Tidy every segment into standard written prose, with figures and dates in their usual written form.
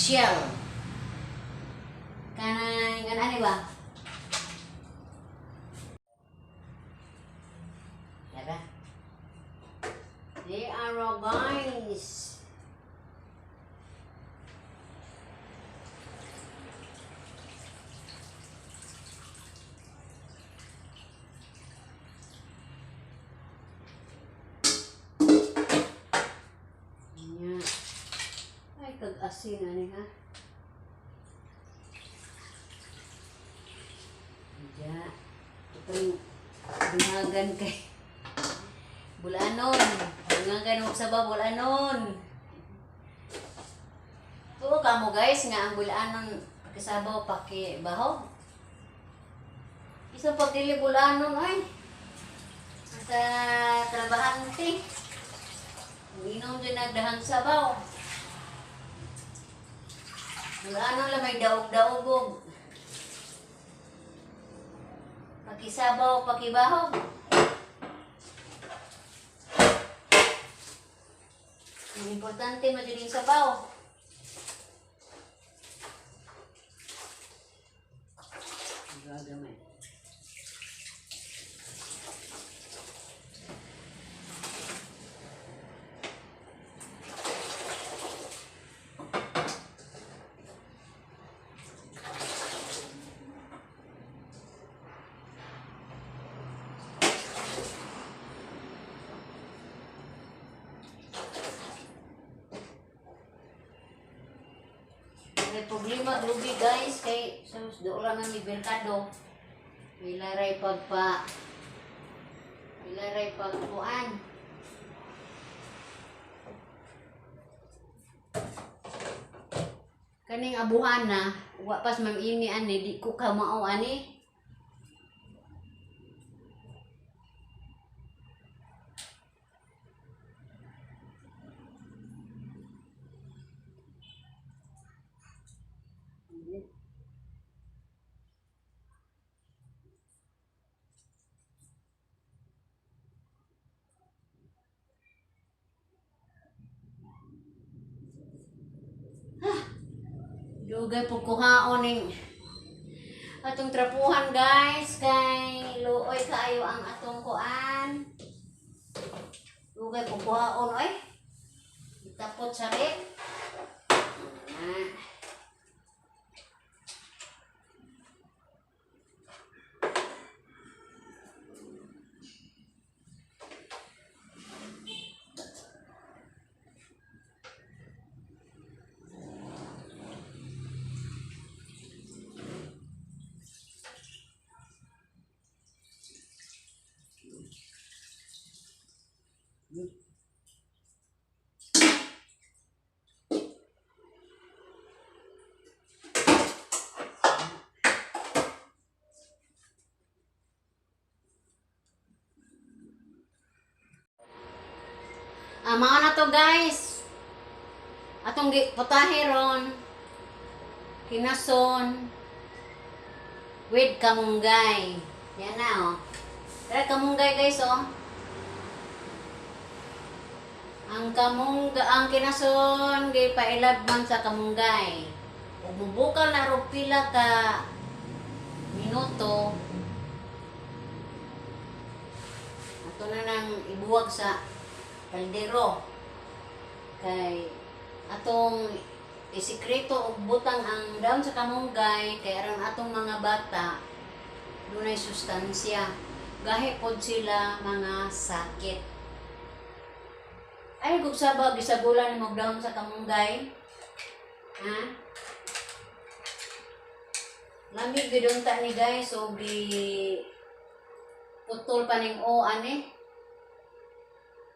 Shell. Kanang ano ani ba? Tara. They are all guys. Nya. Ay, kag-asin, ani ha? Diya. Itong dungagan kay bulanon. Dungagan og saba bulanon. Tuo kamo guys nga ang bulanon pakisabaw paki bahog. Isa pag dili bulanon ay. Sa trabahante. Inom din nagdahang sabaw. Bulanon lang may daog-daog og. Pakisabaw, pakibahog. Ang importante man jud yung sabaw. Gagamay. May problema lubi guys kay sus doon lang ni Merkado. May laray pagpa may laray pagkuan. Kaning abuhan na, wa pas ma'am ini ani di ko kamao ani. Dugay po kuhaon ning atong trapuhan guys kay luoy kaayo ang atong kuan. Dugay po kuhaon oy. Itapot sa rep. Ah. Ah, mao na to guys. Atong putahe ron. Kinason. With kamunggay. Yan na oh. Tara kamunggay guys oh. Ang kamungga ang kinason gipailab man sa kamunggay. Ug mubukal na ro pila ka minuto. Ato na nang ibuwag sa kaldero. Kay atong isikreto og butang ang daon sa kamunggay kay aron atong mga bata dunay sustansya. Gahi pod sila mga sakit. Ay kung saba gisagulan nimo og daon sa kamunggay. Ha? Lami gyud unta ni guys so gi putol pa ning o ani.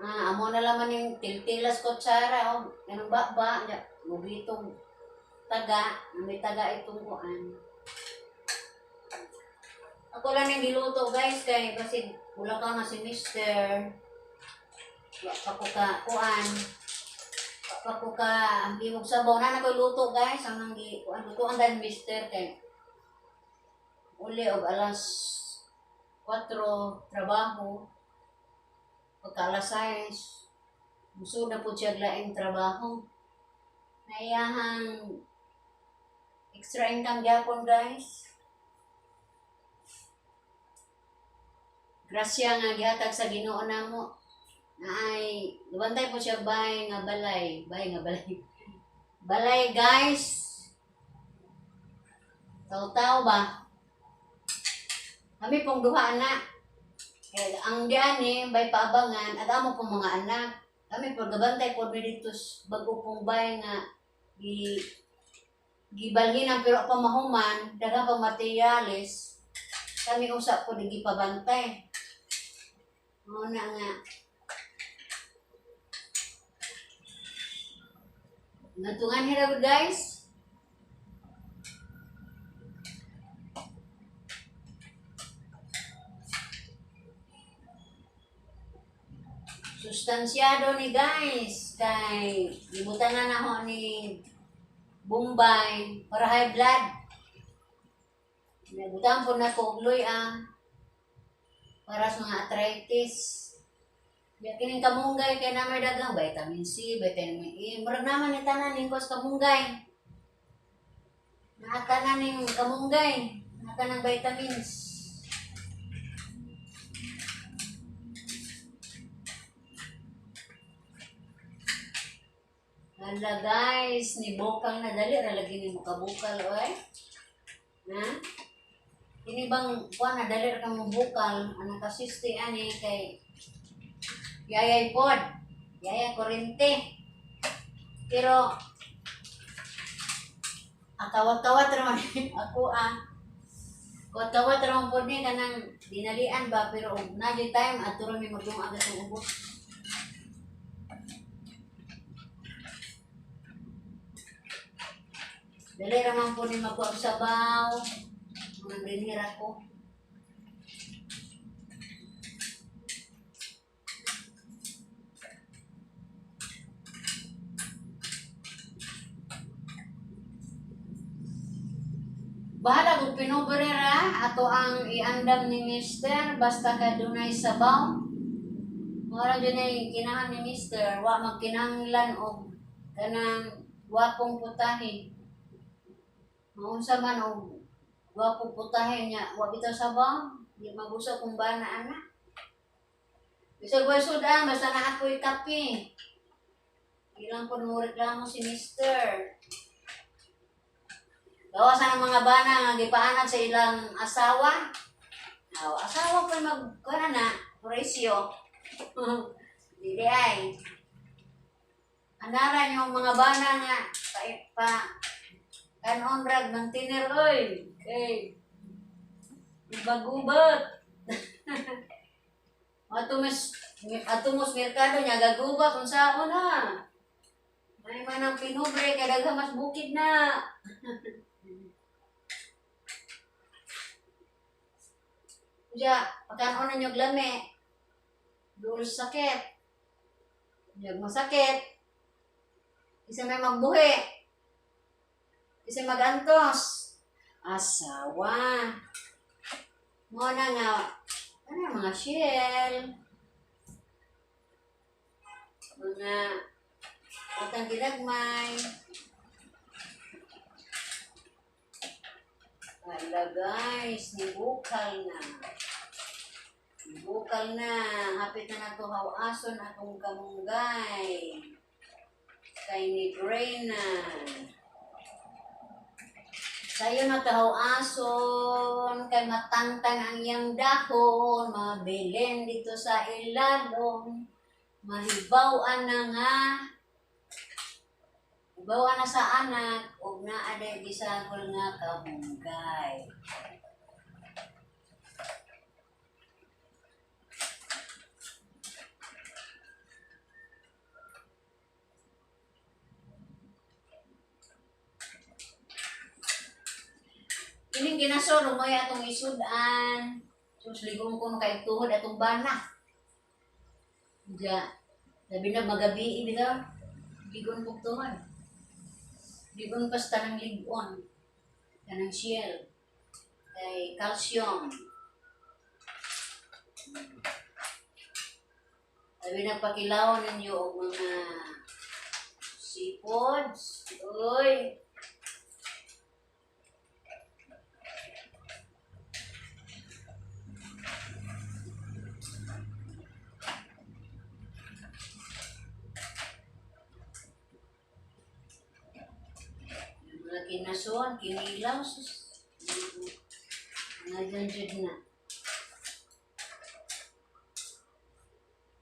Ah, amo na laman ning tiltilas kutsara o ganung ba nya mugitong taga, may taga itong kuan. Ako lang ning giluto guys kay basig wala ka na si Mister. Wa pa ko ka kuan. Wa pa ko ka himog sabaw na ko luto guys ang nang gi kuan lutoan dahil Mister kay uli og alas 4 trabaho. Pagka alas 6, muso na po siya laing trabaho. Naiyahang Extra income gyapon, guys. Grasya nga gihatag sa Ginoo namo. Na ay gabantay po siya bay nga balay, bay nga balay. Balay, guys. Taw-taw ba? Kami pong duha anak. Eh, ang diani bay paabangan at amo pong mga anak. Kami po gabantay po mi dito bago pong bay nga gibalhinan pero pa mahuman daghan pa materyales. Kami usa po di gipabantay. Mao na nga natungan hira gud, guys. Sustansyado ni, guys, kay gibutangan na ho ni Bombay para high blood. Nabutan po na ko og luya para sa mga arthritis. Ya kining kamunggay kay na may daghang vitamin C, vitamin E. Murag naman ni tanan ning kos kamunggay. Naa tanan ning kamunggay, naa tanang vitamins. Hala guys, ni bukal na, dali ra lagi ni makabukal oy. Ha? Kini bang kuan na dali ra ka mo bukal, anang kasisti ani kay yayay pod. Yaya kurente. Pero akawat-kawat ra man ako ah. Kawat-kawat ra man pod ni kanang dinalian ba, pero og na gyud time adto ra mi magdungag atong ubos. Dali ra man po ni magkuha og sabaw. Mga dinhira ko. Bahala kung pinubre ra ato ang iandam ni Mister basta ka dunay sabaw. Mora jud ay kinahan ni Mister, wa magkinahanglan og kanang gwapong putahe. Maunsa man og gwapong putahe niya, wa bitaw sabaw, di magusa kung bana ana. Bisag way sudan, basta naa ko'y kape. Ilang po mo reklamo si Mister. Gawas ang mga bana nga gipaanad sa ilang asawa. Aw, asawa pa mag kuan na, presyo. Dili ay. Anara yung mga bana nga pa kanon rag ng tiner oy. Kay gubat. Ato mos merkado niya gagubat unsaon na. May man ang pinubre kay daghan mas bukid na. Uja, pagkaon na nyo lami, duol sa sakit. Uja, masakit. Isa may magbuhi. Isa magantos. Asawa. Mo na nga, ano mga shell, mga utang ginagmay. Hala guys, nibukal na. Nibukal na. Hapit na nato hawason atong kamunggay. Kay ni Gray na. Sayo na tahawason, kay matangtang ang iyang dahon, mabilin dito sa ilalom, mahibaw-an na nga, hibaw na sa anak, ug naa day gisagol nga kamunggay. Kining ginasor, rumoy atong isud-an. Sus, ligong ko kay tuhod atong bana. Diya, labi na magabi, bitaw. Ligon kong tuhod. Ligon pas tanang ligon. Kanang shell. Kay calcium. Labi na pakilaw ninyo og mga seafoods. Uy! Kinasuan, kinilaw. Sus. Nga dyan jud na.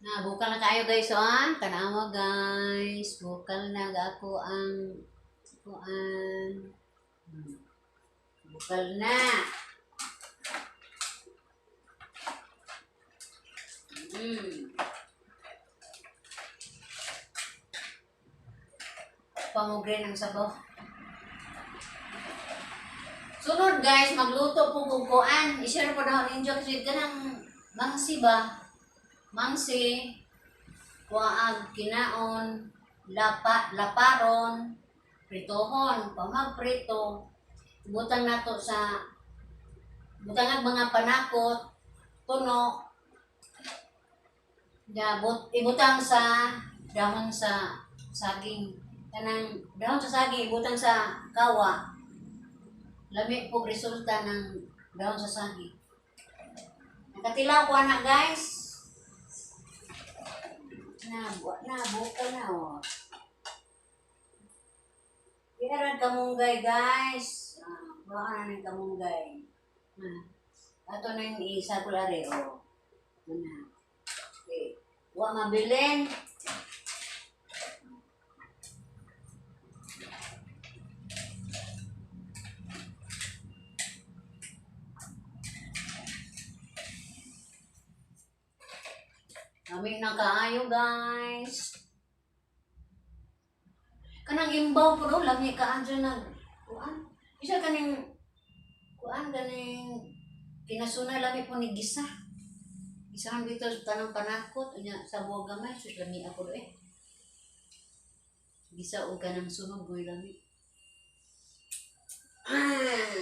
Na, bukal na kayo, guys, oh, ah. Tanawa, guys. Bukal na ako ang kuan. Bukal na. Pamugre ng sabaw. Sunod, guys, magluto po kung kuan. I-share po na ninyo kasi ganang mangsi ba? Mangsi, kuag, kinaon, lapa, laparon, pritohon, pamagprito. Butang nato sa butang ang mga panakot, tuno, dabot, ibutang sa dahon sa saging. Kanang dahon sa saging, ibutang sa kawa. Lami po resulta ng dahon sa saging. Nakatilaw ko na, guys. Na, na, buka na, oh. Kaya kamunggay, guys. Ah, buka na ng kamunggay. Ah, ato na yung isa ko lari, oh. Ito na. Okay. Wa mabilin. Kami na kaayo, guys. Kanang imbaw po daw, lami ka dyan nag, kuan. Isa kaning, kuan, kaning, kinasuna lami po ni gisa. Gisahan dito sa tanang panakot, unya sa buwag gamay, sus lami ako do eh. Gisa o kanang sunog, mo'y lami. Ah!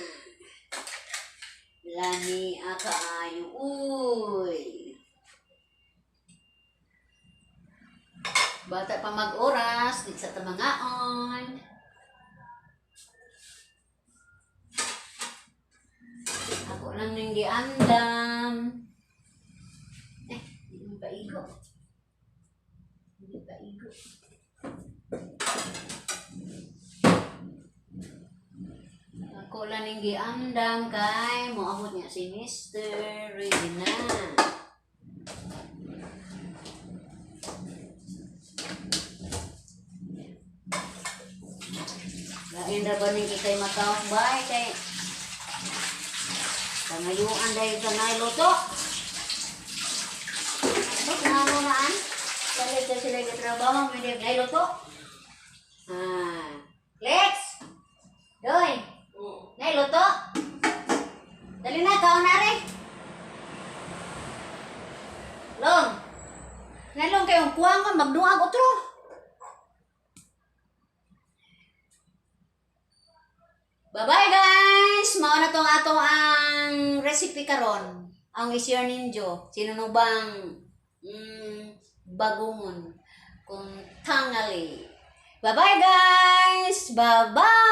Lami akaayo, uy! Bata pa mag-oras, di sa tamangaon. Ako lang nang giandam. Eh, hindi mo paigo. Hindi paigo. Ako lang nang giandam kay moabot niya si Mr. Ready na. Lain ra ba ning ikay matawag bay kay pangayuan dahil sa nailuto. Ba't nga naan? Salit ka sila katrabaho, may nailuto. Ah. Lex! Doy! Nailuto? Dali na, kaon na rin. Long! Nalong kayong kuwangon, magduag otro. Bye-bye, guys! Mao na tong ato ang recipe karon. Ang i-share ninyo. Sinunubang bagungon kung tangali. Bye-bye, guys! Bye-bye!